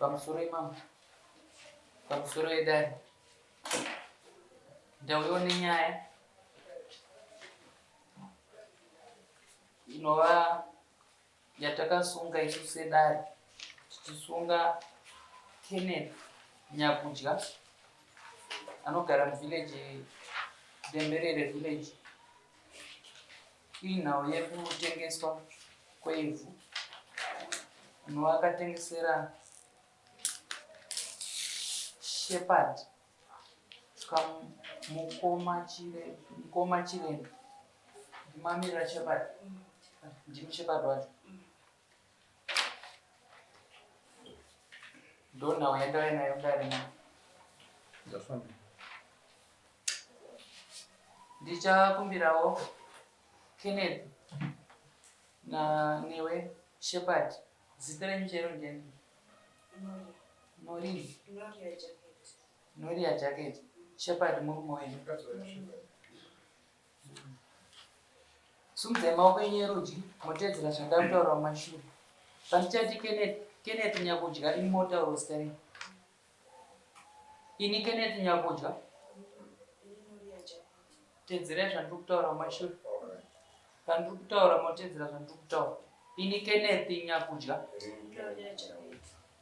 Pamusoro imambo, pamusoro yedare, ndauyawo nenyaya inova yatakasunga isu sedare tichisunga Kenneth Nyakudya anogara muvillage Demberere village Inhau yekutengeswa kweivhu anova akatengesera Shepherd Mukoma Chiremba. Ndimamirira Shepherd, ndimi Shepherd wacho. Ndonhau yandauya nayo mudare mano. Ndichakumbirawo Kenneth na newe Shepherd. Zita renyu chairo ndiani? Noreen. Noria Jacket. Shepherd murume wenyu. Sumudzai maoko enyu erudyi moteedzera zvandava kutaura mumashure. Pandichati Kenneth, Kenneth Nyakudya imi motaura zita renyu. Ini Kenneth Nyakudya. Teedzerai zvandiri kutaura mumashure. Pandiri kutaura moteedzera zvandiri kutaura. Ini Kenneth Nyakudya.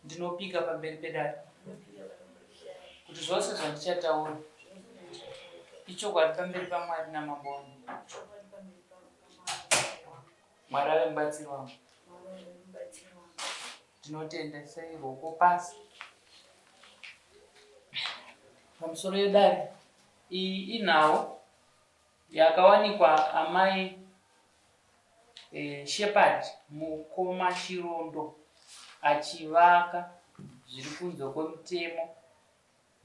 Ndinopika pamberi pedare kuti zvose zvandichataura ichokwadi pamberi paMwari namambo wangu. Mwari ave mubatsiri wangu. Tinotenda sei ruoko pasi pamusoro yedare. Iyi inhau yakawanikwa amai eh, Shepherd mukoma Chirondo achivaka zviri kunze kwemutemo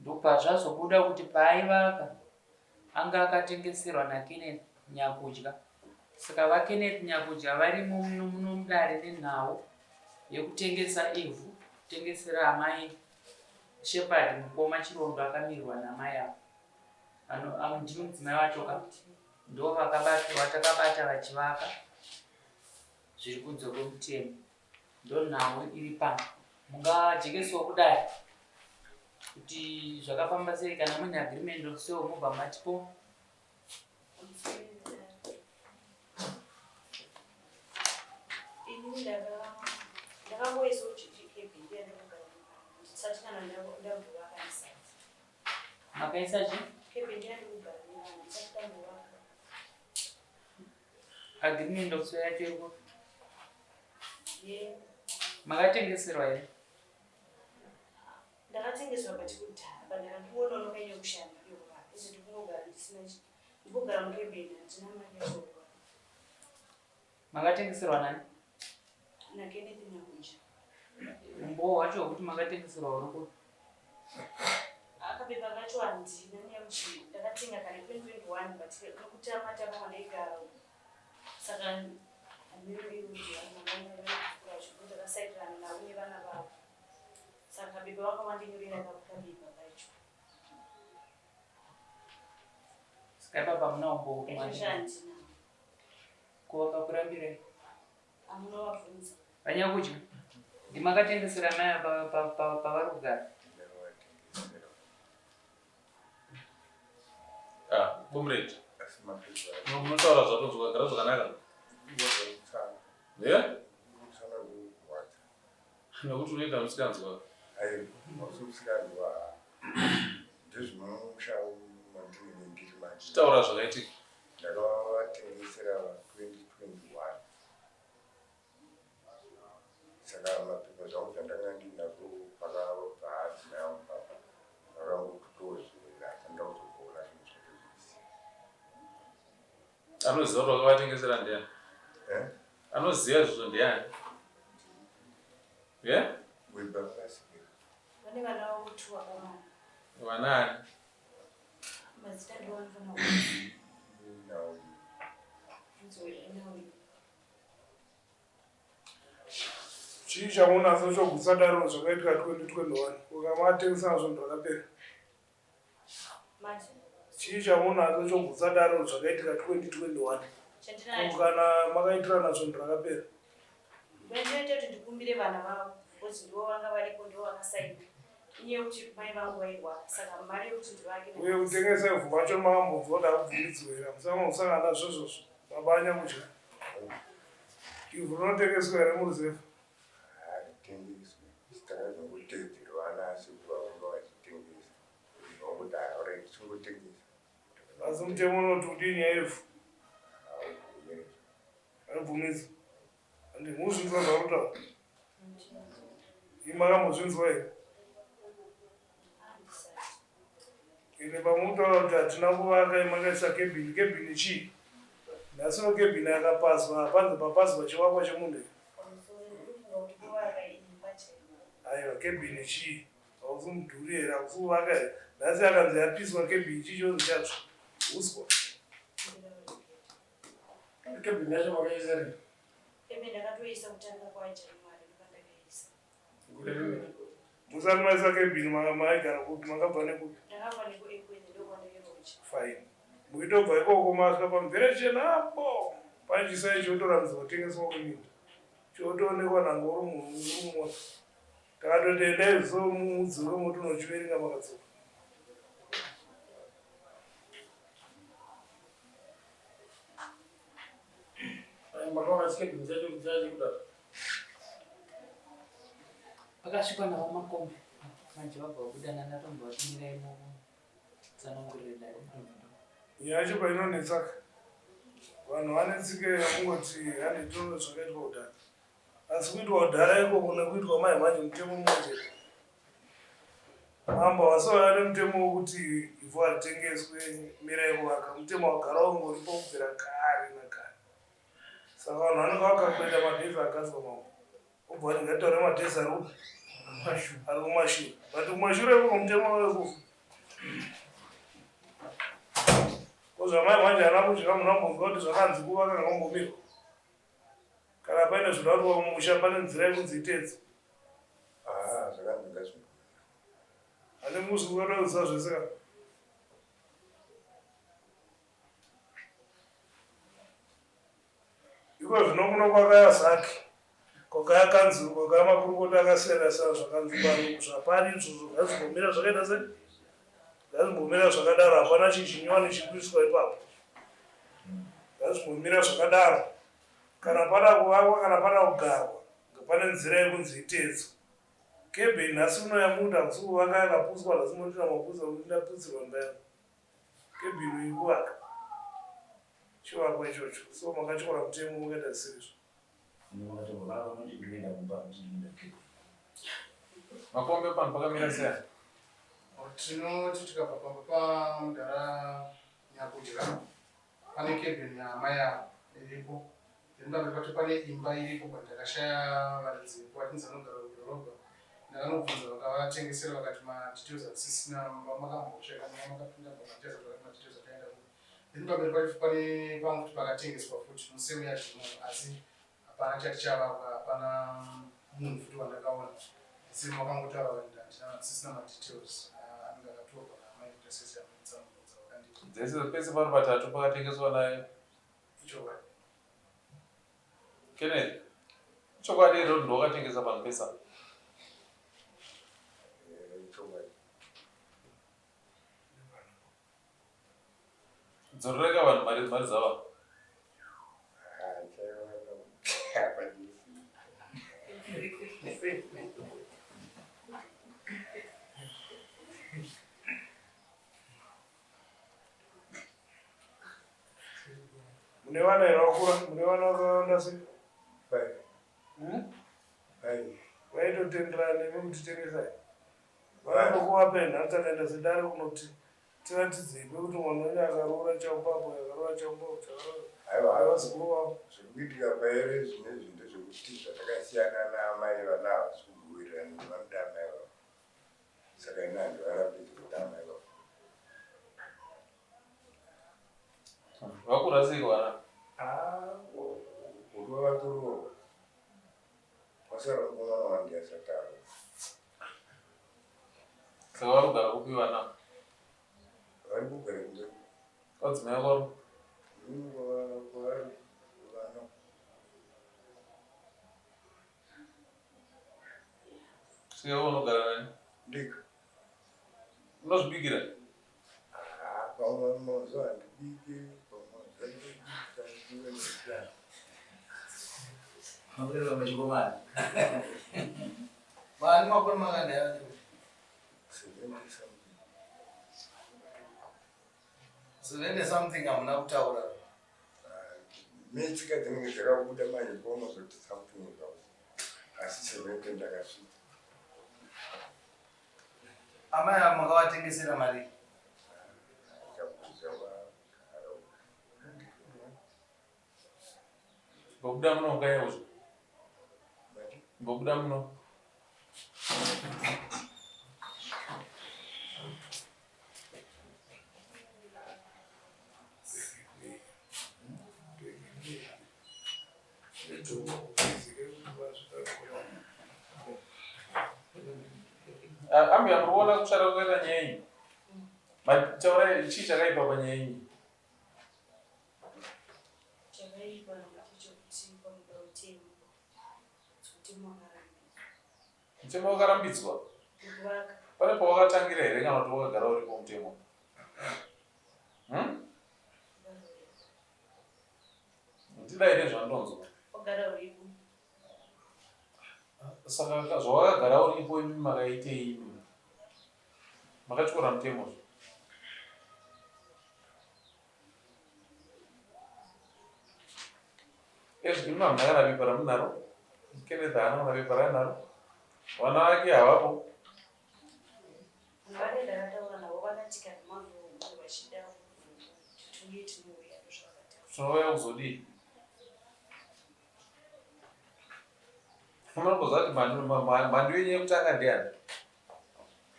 Ndopazvazobuda kuti paaivaka anga akatengeserwa naKenneth Nyakudya. Saka vaKenneth Nyakudya varimo muno muno mudare nenhau yekutengesa ivhu, kutengesera amai Shepherd mukoma Chirondo akamirirwa naamai ava. Ano, ndimi mudzimai wacho ka? Ndovakabatwa vatakabata vachivaka zviri kunze kwemutemo. Ndonhau iri pano. Mungajekesewo kudai kuti zvakafamba sei kana muine agreement of sale mobva matipo. Ini ndakangoisawo chikebhindi yandakagara ndisati kana ndambovaka ndisati. Makaisa chi? Kebhindi yandikugara nevanhu ndisati ndambovaka. Agreement of sale yacho iri kupi? Makatengeserwa here? Ndakatengeserwa but kudhara but ndakangononoka nyaya yekushaya mari yekuvaka izvo ndikungogara ndisina ndikugara mukebheni handina mari yacho yekuvaka. Makatengeserwa nani? NaKenneth Nyakuja. Umbowo hwacho hwekuti makatengeserwa huri kupi? Akapepa kacho handina nyaya yekuti ndakatenga kare 2021 but nekutama tama kwandaigara saka hameno iri kuti vanhu takasaitirana navo nevana vavo saka kabepa vanga vandinyorera kabepa kacho. Saka ipapa hamuna umbowo hwekuti Izvozvo handina. Ko vakakurambirei? Amunovabvunza. VaNyakudya, ndimakatengesera mai apa pavari kugara? Ah, comrade. Munotaura zvatonzwa gara zvakanaka. Yeah? Nekuti unoita musikanzwa. Ayi, musikanzwa. Ndezvinomusha mandinenge ndiri manje. Taura zvakaitika. Ndakavatengesera 2021 saka mapepa zvangu zvandanga ndinazvo pakabva adzimai angu papa vakangotozvina handina kuzomboona zvinhu zvacho zvese. Anoziva kuti wakavatengesera ndiani? Eh? Anoziva izvozvo ndiani? Yeah? Webapasi. Vane vana vavo two vakomana. Vana ani? Mazita ndiwo anofanira kuziva. Chii chamunacho chokusadaro zvakaitika 2021 ukamatengesana zvinhu zvakapera? Chii chamunacho chokusadaro zvakaitika 2021 kana makaitirana zvinhu zvakapera? Ndinoita kuti ndikumbire vana vavo. Because ndivo vanga varipo, ndivo vakasaina. Inyaya yekuti mai vangu vairwara, saka mari yekuti ndivake. Uye kutengesa ivhu kwacho makambonzwa kuti hakubvumidzwe here? Hamusangosangana nazvo izvozvo baba anyakudya. Ivhu rinotengeswa here muruzevha? Haritengeswi. Takazongotedzerwa ana sekuru vanga vachitengesa. Vanguti alright, chingotengesa. Asi mutemo unoti udii nyaya yevhu? Haubvumidzwi. Haibvumidzwi. Handi muzvinzwa zvauri Imi makambozvinzwa here? Ine pamutaura kuti hatina kuvaka makaisa kebhini, kebhini chii? Nhasi no kebhini akapazwa, panze papazwa chivakwa chemunhu here? Aiwa, kebhini chii? Hausi mudhuri here? Hausi kuvaka here? Nhasi akanzi yapiswa kebhini, chii chonzi chatsva? Uswa. Kebhini yacho makaisa rini? Kebhini ndakatoisa kutanga kwaJanuary ndopandakaisa. Gore rino. Musati maisa kebhini maigara kupi? Makabva nekupi? Ndakabva nekuEkwende ndokwandairoja. Fine. Muchitobva ikoko masvika pamverechena apo pane chisai chotorambidzwa kutengeswa kweminda. Chotoonekwa nanga uri munhu uri mumota. Takatoti endai so mudzoke motonochiverenga makadzoka. Makaona chikebhini chacho kuti chachekudaro. Pakasvikwa navaMakombe manje vabva vabuda nanatombo vatumirai mutsanangurire dare. Nyaya yacho painonetsaka vanhu vane tsika yekungoti handitoro zvakaitwa kudhara. Asi kuitwa kudhara ikoko nekuitwa mai manje mutemo mumwe chete. Mambo vasauya nemutemo wekuti ivhu haritengeswe mirai kuvaka. Mutemo wagara ungoripo kubvira kare nakare. Saka vanhu vanenge vakakweta madhezi agadzwa mambo. Obva vati ngatitaure madhezi ari kupi? Ari kumashure. But kumashure ikoko mutemo wekufa. Ko zvamai manje hana kudya munhu ambonzwa kuti zvakanzi kuvaka ngaumbomirwa. Kana paine zvinoda kuitwa mumusha pane nzira yekunzi iteedzwe. Ah, zvakanzi ngazvimbomirwa. Handi muzvi kuda zvese ka. Iko zvino kuno kwakaya zaki, kwakaya kanzuru, kwakaya makurukota akasiyana siyana zvakanzi pano zvapari izvozvo ngazvimbomira zvakaita sei? Ngazvimbomira zvakadaro, hapana chinhu chinyowani chiri kuiswa ipapo. Ngazvimbomira zvakadaro. Kana pada kuvakwa kana pada kugarwa, pane nzira yekunzi iteedzwe. Kebheni nhasi uno yamuda hakusi kuvaka yakapuswa nhasi motoita mapusa kuti ndaputsirwa imba yangu. Kebheni iri kuvaka. Chivakwa ichocho. So makatyora mutemo makaita zvisiri izvo. Makombe pano pakamira sei? Tinoti tikabva pamba pamudhara Nyakudya pane kebheni yaamai ava iripo. Then pamberi pacho pane imba iripo but ndakashaya varidzi vepo vachinzi vanogara kudhorobha. Ndakanobvunza vakavatengesera vakati madetails hatisisina makambocheka makapinda pamadetails vakati madetails akaenda kupi. Then pamberi pacho pane pamwe futi pakatengeswa futi musame yard imomo asi hapana chati chavakwa hapana munhu futi wandakaona. Asi makangotaura vakati handina hatisisina madetails anenge akatorwa naamai kuita sese amutsanangudza vakandipa. Dzese pese pari patatu pakatengeswa naye. Ichokwadi. Kenneth, chokwadi here kuti ndowakatengesa panhu pese apa? Chokwadi. Dzorereka vanhu mari mari dzavo. Ah, chaiwana hapana. Mune vana here vakura? Mune vana vakawanda sei? Five. Hmm? Five. Vaitotenderana nemi kuti tengesai. Vakambokuvapai nhasi takaenda sedare kunoti tiratidzei pekuti mwana wenyu akaroora chamupapo, akaroora chamupapo, chakaroora. Aiwa, Vazukuru vavo. zviri kuitika paere zvinezvi ndezvekuti zvatakasiyana naamai vana havasi kugowirirana nevanoda amai vavo. Saka ini handivarambidzi kuda amai vavo. Vakura sei vana? Ah, uri vatoroorwa. Wasara mukomana wangu asati aroorwa. Saka vari kugara kupi vana? Vari kugara kumba. Vadzimai vako Kwavari vana. Saka unogara nani? Ndega. Unozvibikira? Ah, pamwe mazuva handibike, pamwe mazuva ndinobika, ndiwe nenzara. Makureva machikomana. Vani makore mangani aya? 70 something. 70 something hamuna kutaura. Ah, Metsika dzinenge dzakabuda manje paunozoti something about. Asi 70 ndakasvika. Amai ava makavatengesera mari. Chakuza wakara. Mbobuda muno mukanya uzvo. Mati? Mbobuda muno. Ah, Ambuya muri kuona kushata kwakaita nyaya iyi? Mataurai chii chakaipa panyaya iyi? Chakaipa ndechekuti pamuda mutemo. Mutemo wakarambidzwa. Mutemo wakarambidzwa. Kuvaka. Pane pawakatangira here kana kuti wakagara uripo mutemo? Hmm? Ndidai nezvandonzwa. Wagara uripo. Saka zvawakagara uripo imi makaitei imi? Makatyora mutemo zve. Ezvi imi hamuna kana bepa ramunaro. Kenneth haana kana bepa raanaro. Vana vake havapo. Vane ndakataura navo vakati kana mavhu vachida kuti tiuye tinouya ndozvavakataura. Tinouya kuzodii? Munomboziva kuti mhandu yenyu yekutanga ndiani?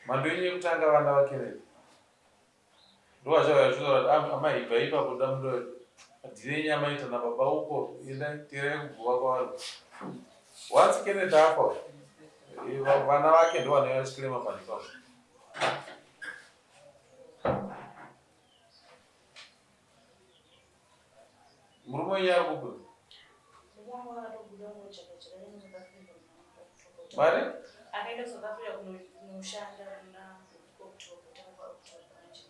Mhandu yenyu yekutanga vana vaKenneth. Ndovachauya vachitaura kuti amai ibva ipapo damundo dhiri yenyu yamaita nababa uko endai teerai kuguva kwavari. Once Kenneth afa vana vake ndovanouya vachiclaima panhu ipapo. Murume wenyu ari kupi? Mari? Akaenda South Africa kunoshanda muna October, takabva October manje.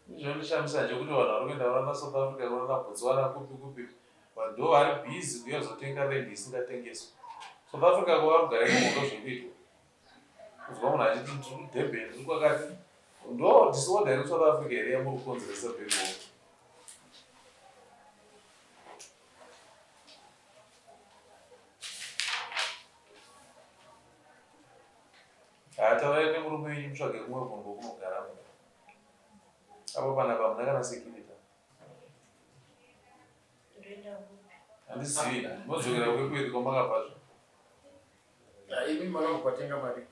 Zvinondishamisa nje kuti vanhu vari kuenda vana South Africa vana Botswana kupi kupi vanhu ndo vari busy kuuya kuzotenga land isingatengeswi. South Africa kwavari kugara ikoko ndozvekuitwa. Kuzwa munhu achiti ndiri kuDurban ndiri kwakati ndo disorder iri kuSouth Africa here yamuri kukonzeresa back home. Haa taurai nemurume wenyu mutsvage kumwe kunhu kwokunogara muno. Apo panapa hamuna kana security. Ndoenda kupi? Handizivi, modzokera kwekwedu kwamakabva zve. Imi makambopatenga mari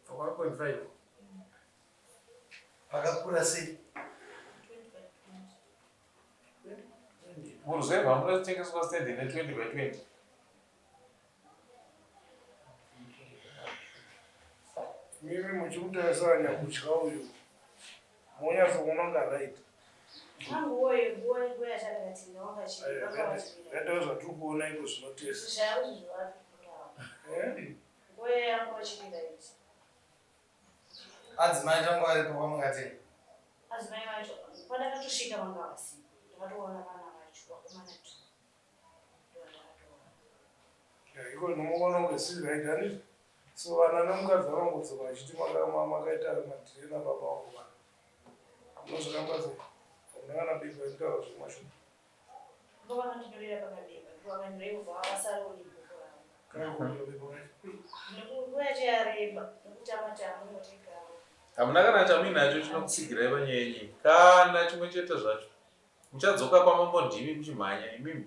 1.5 Pakakura sei? Muruzevha munotengeswa stand ine 20 by 20. Mimi muchikutarisa nyakutya uyu monyatsokuona kunga right. Angu woye nguva nguva yachakakatinga wakachiri vakawachira. Zvataura zvatiri kuona iko zvinotesa. Zvavo zvavari Eh? Nguva yangu vachiri right. Adzimai tangu varipo kwamungatei. Adzimai vacho pandakatosvika vanga vasipo. Ndakatoona vana vacho vakomana tu. Ndovandakatoona. Ya, iko zvinomuona kunge siri right handiti? So vana nemukadzi vanongodzoka vachiti makaita madhiri nababa vangu vana. Munozviramba sei? Hamuna kana bepa rinotaura zvemashure. Ndovakandinyorera pakabepa. Ndovakanyora ivo vasarawo nebhuku ravo. Kana kunyora bepa racho. Nguva yacho yareba nekuti amatama ungotegara. Hamuna kana chamuinacho chinokutsigirai panyaya yenyu kana chimwe chete zvacho. Muchadzoka kwamambo ndimi muchimhanya imimi.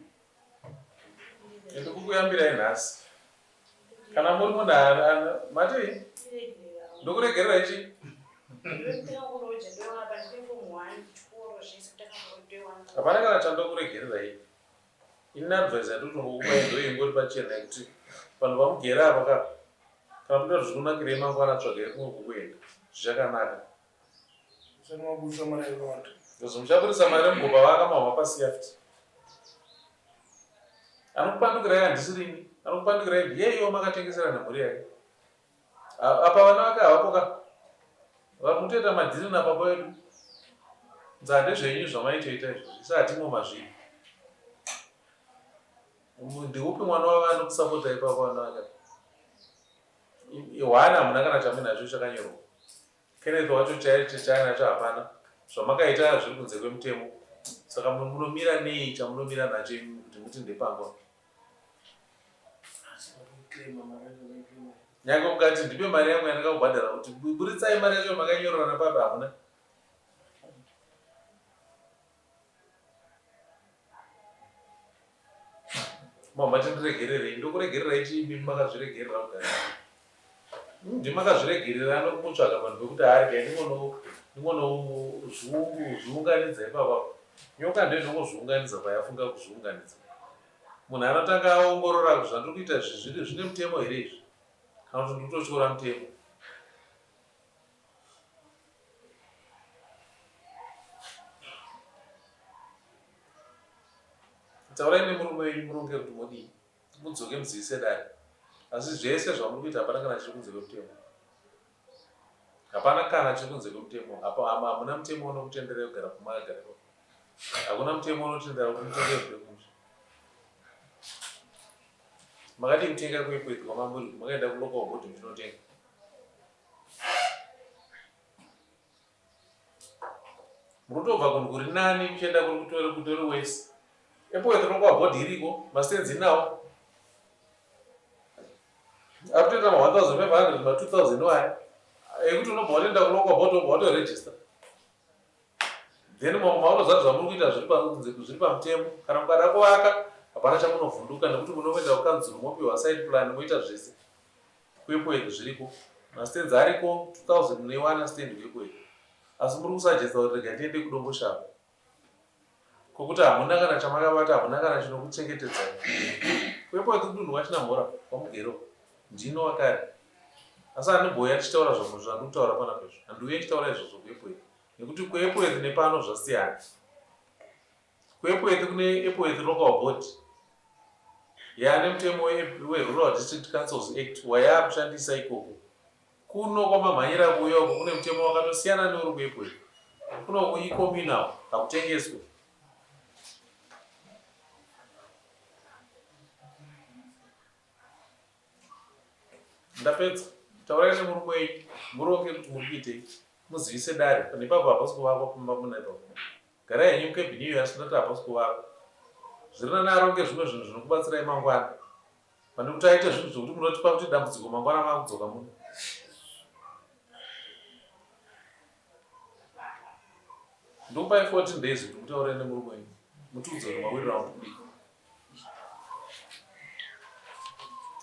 Ende kukuyambirai nhasi. Kana muri munhu matii ndokuregerera ichi hapana kana chandokuregererai. Ini advice yandinotongokupai ndoingori pachena yekuti vanhu vamugere apa ka kana muda kuti zvikunakirei mangwana tsvagai kumwe kwekuenda zvichakanaka. Musati mabudisa mari yakawanda. Because muchabudisa mari mugobva vaka mahwa pasiya futi. Anokupandukirai handisirini, anokupandukirai ndiye iwo makatengesera nemhuri yake. Apa vana vake havapo ka? Vari kutoita madhiri nababa vedu. Nzaa ndezvenyu zvamaitoita izvozvi, isu hatimo mazviri. Ndeupi mwana wavo anokusapota ipapo vana vake? Hwana hamuna kana chamuinacho chakanyorwa. Kenneth wacho chaicho chaainacho hapana. Zvamakaita zviri kunze kwemutemo. Saka munomira nei chamunomira nacho imi kuti muti ndepangu apa? Nyange mukati ndipe mari yangu yandakakubhadhara kuti buritsai mari yacho makanyorerana papi hamuna. Mama tindiregererei ndokuregererai chii imi makazviregerera kudhara. Ndimi makazviregerera nokutsvaga vanhu vekuti arege ndingonozviunganidza ipapa. Nyoka ndiyo inongozviunganidza payafunga kuzviunganidza. Munhu anotanga aongorora kuti zvandiri kuita izvi zvine mutemo here izvi kana kuti ndiri kutotyora mutemo. Taurai nemurume wenyu muronge kuti modii mudzoke muzivise dare asi zvese zvamuri kuita hapana kana chiri kunze kwemutemo hapana kana chiri kunze kwemutemo hamuna mutemo unokutenderai kugara pamakagara ipapo hakuna mutemo unotendera kuti mutenge zvekumusha makadii kutenga kwekwedu kwamamuri makaenda kulocal board muchinotenga Murikutobva kunhu kuri nani muchienda kuri kutori kutori wese. Epworth rokwa bhodhi iriko, mastands inawo. Ari kutoita ma 1500 ma 2000 waya. Ekuti unobva watoenda kulocal board wobva watoregister. Then maunoziva kuti zvamuri kuita zviri panze zviri pamutemo. Kana mukada kuvaka hapana chamunovhunduka nekuti munoenda kukanzuru mopiwa site plan moita zvese. KuEpworth zviriko. Mastands ariko 2000 munoiwana stand kuEpworth. Asi muri kusuggesta kuti rega tiende kuDomboshava. Kwekuti hamuna kana chamakabata hamuna kana chinokuchengetedzai. KuEpworth kudunhu kwaChinamhora kwaMugero ndino wakare. Asi handimbouya ndichitaura zvandiri kutaura panapa izvo. Handiuye ndichitaura izvozvo kuEpworth. Nekuti kuEpworth nepano zvasiyana. KuEpworth kune Epworth Local Board yaane mutemo weRural District Councils Act wayaakushandisa ikoko. Kuno kwamamhanyira kuuya uko kune mutemo wakatosiyana neuri kuEpworth. Kuno icommunal, hakutengeswe. Ndapedza. Taurai nemurume wenyu muronge kuti muri kuitei. Muzivise dare. Panhu ipapo hapasi kuvakwa pamba muna ipapo. Garai henyu mucabin iyoyo asi ndati hapasi kuvakwa. Zviri nani aronge zvimwe zvinhu zvinokubatsirai mangwana. Pane kuti aite zvinhu zvekuti munotipa kuti dambudziko mangwana makudzoka muno. Ndokupai 14 days kuti mutaure nemurume wenyu. Mutiudze kuti mawirirana kuti kudii.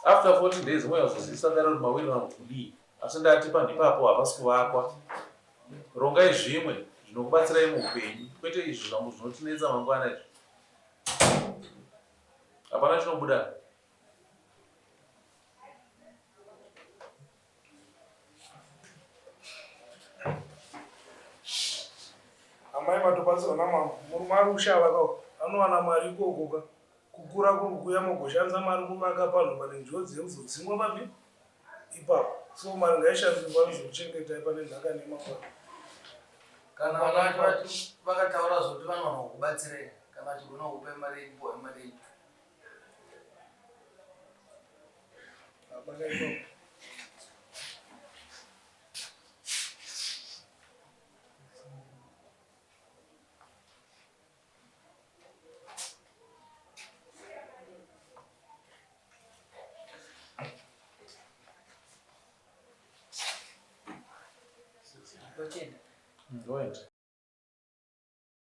After 14 days mouya kuzozivisa dare kuti mawirirana kuti kudii. Asi ndati panhu ipapo hapasi kuvakwa. Rongai zvimwe zvinokubatsirai muupenyu kwete izvi zvangu zvinotinetsa mangwana izvi. Hapana chinobuda. Amai matobatsirwa namambo murume ari kushava ka anowana mari ikoko ka kukura kuri kuuya mogoshandisa mari kuvaka panhu pane njodzi yekuzodzingwa papi ipapo so mari ngaishandiswe panozokuchengetai pane nhaka nemangwana. Kana vana vacho vakataura zvekuti vanowana kukubatsirai kana vachigona kukupai mari yekupiwa mari yenyu. Hapana ipapo. Ndochenda. Ndoenda.